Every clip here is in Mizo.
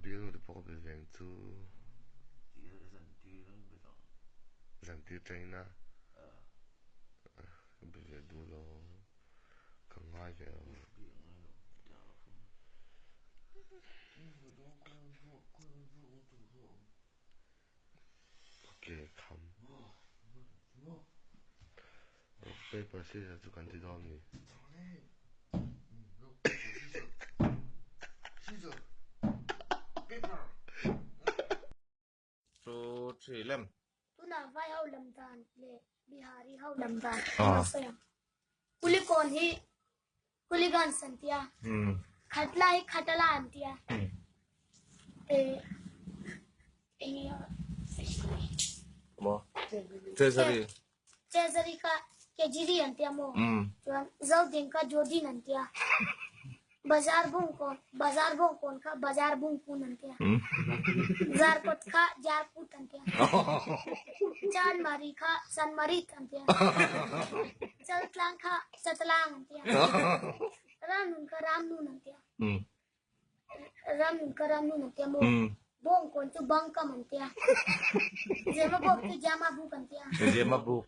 bialnu te pawh ka be ve ang chu. Zantir tangin a ka be ve duh lo ka ngai ve lo. Ke kham. Rock paper scissors chu kan ti dawn ni. Two, three, lem. Tunah vai ho lam dan leh Bihari ho lam dan a sawi ang. Kulikawn hi Hooligans an tia. Khatla hi Khatala an tia. Maw? Treasury. Treasury kha Kejiri an tia maw? Chuan Zodin kha Jodin an tia. Bazar Bungkawn, Bazar Bawngkawn kha Bazar Bungkun an tia. Zarkawt kha Jarkut an tia. Chanmari kha Chanmarit an tia. Chaltlang kha Chatlang an tia. Ramnun kha Ramnun an tia. Ramnun kha Ramnun an tia maw? Bawngkawn chu Bangkam an tia. Zemabawk chu Jamabuk an tia. Zemabuk.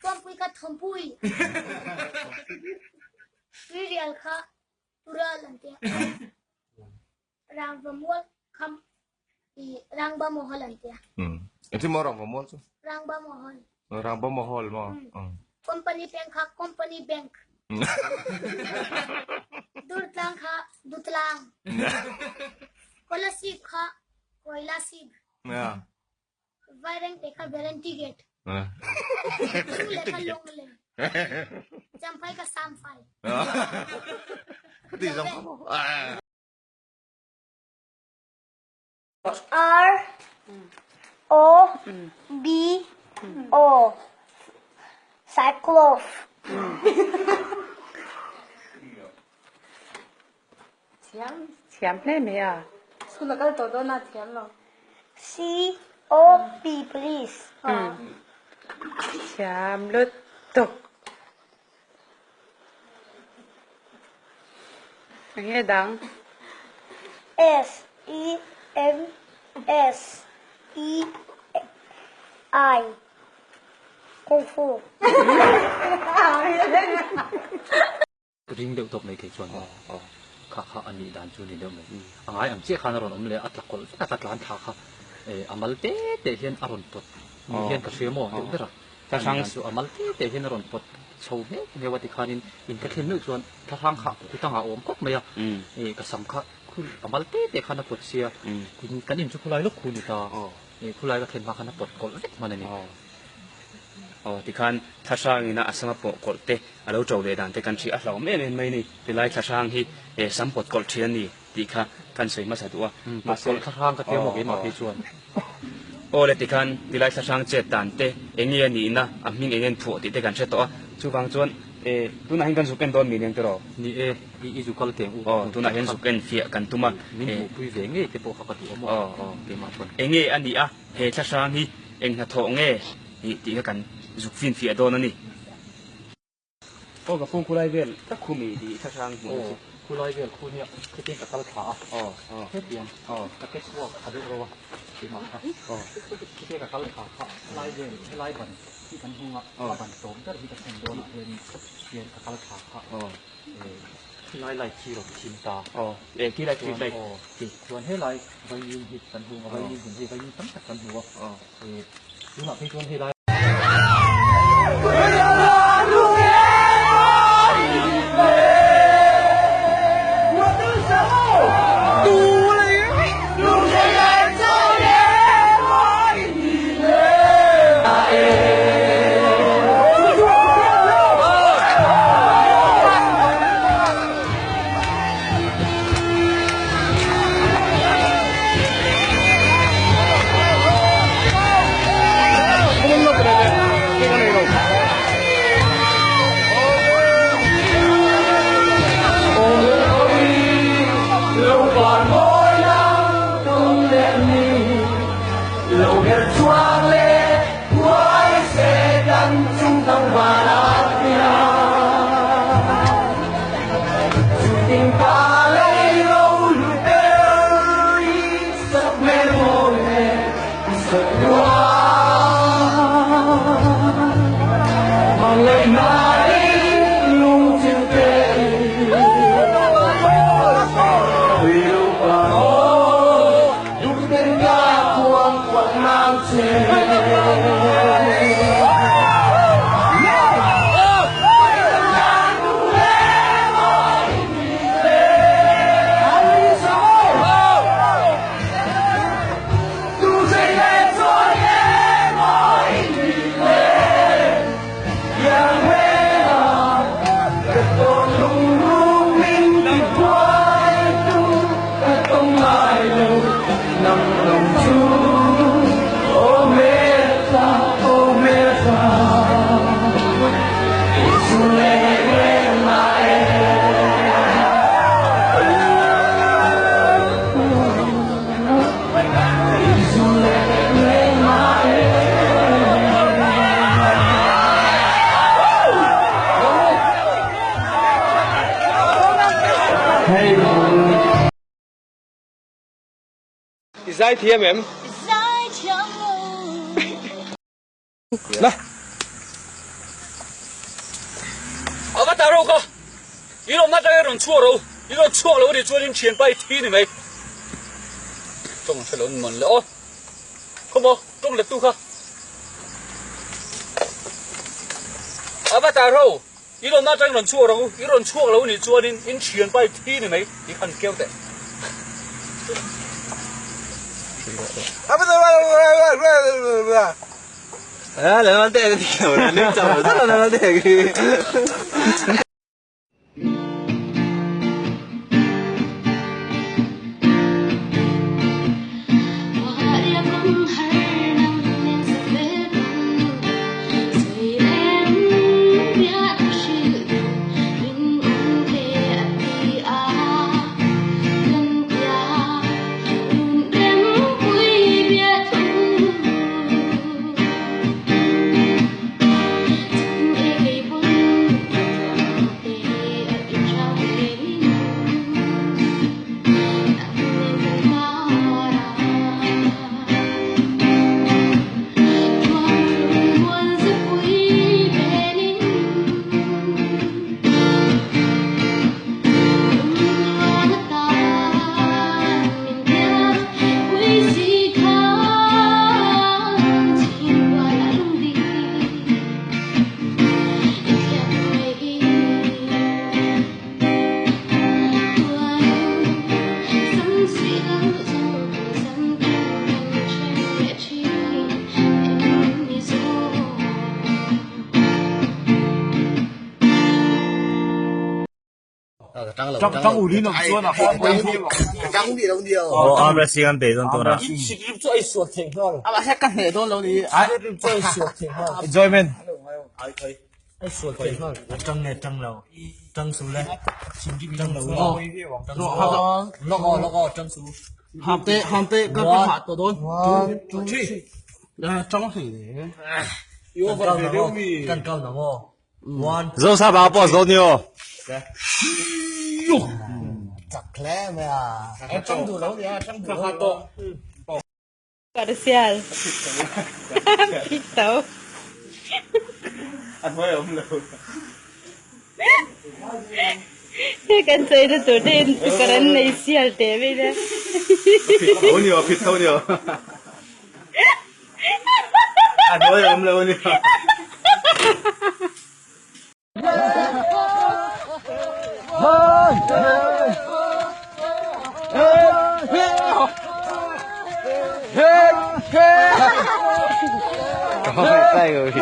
Thuampui kha Thawmpui. Tuirial kha Tural an tia. Rangva mual kha i Rangba Mahal an tia. Engtin maw Rangva mual chu? Rangba Mahal. Rangba Mahal maw? Company bank kha Company Bank. Durtlang kha Dutlang. Kolasib kha Koilasib. Vairengte kha Varenty Gate. Lungle kha Lungle. Champhai kha Samphai. Ti zawng kha maw? R O B O Cyclops. Thiam thiam hle mai a. School a kal tawh dawn a thiam lo. C O P Police. Thiam lutuk. Enge dang? S E M S E I Kung Fu. Ring deuh tawp mai thei chuan aw kha kha a nih dan chu ni deuh mai. A ngai ang chiah khan a rawn awm leh a tla kawlh vek a tla tlan thla kha a mal te te hian a rawn pawt ni hian ka hria maw deuh ber a. A nih dan chu a mal te te hian a rawn pawt chho hmel hmel a tikhanin in ka thlen meuh chuan thlahrang kha kutangah a awm khawp mai a, ka sam kha khu a mal te te khan a pawt sia in kan in chu khulai lawk khu ni ta khulai ka thlen hma khan a pawt kawlh vek hman a ni. Aw tikhan thlahrangin a a sam a pawh kawlh te a lo to leh dan te kan hria a hlauhawm em em mai ni. Tilai thlahrang hi sam pawt kawlh thin a ni tih kha kan sawi hmasa duh a. Mahse thlahrang ka tia maw keimah phei chuan. Aw le tikhan tilai thlahrang chet dan te eng nge a nihna a hming eng nge an phuah tih te kan hre tawh a. Chuvang chuan tunah hian kan zuk en dawn mi aniang tiraw? Ni e, i i zu kal teng u. Aw tunah hian zuk en fiah kan tum a. Min hmuhpui ve ngei te pawh kha ka duh a maw keimah chuan. Eng nge a nih a? He thlahrang hi eng hnathawh nge ih tih kha kan zuk finfiah dawn a ni. Aw ka pu khulai vel ka khumi tih thlahrang hmuh na chu. Aw khulai vel khu nia hetiang ka kal thla a. Aw aw. Hetiang aw ka ke chhuak a deuh ro a keimah kha. Aw. Hetiang ka kal thla kha helai vel helai ban hi kan hung a a ban tawm ber hi ka thlen dawn ah hianin hian ka kal thla kha. Aw. Khilai light khi rawn thim ta. Aw, eh khilai street light khi. Chuan helai vaimim hi kan hung a, vaimim hmun hi vaimim tam tak kan hmu a. Eh, tunah phei chuan helai. I zai thiam em? Zai thiam lo. La. A va ta ro kha. I lawmna atanga i rawn chhuak ro. I rawn chhuak lo anih chuan in thianpa i thi ni mai. Tawng hre lo ni mawn le aw. Khawmaw tawng lettu kha. A va ta ro. I lawmna atang i rawn chhuak ro. I rawn chhuak lo anih chuanin in thianpa i thi ni mai tih khan keu teh. Parcial. Pito. He kan sawi na tur te in tukar an nei sial teh mai le. Tho ni aw, phit tho ni aw. A hnuai a awm lo a ni. Có phải tay rồi.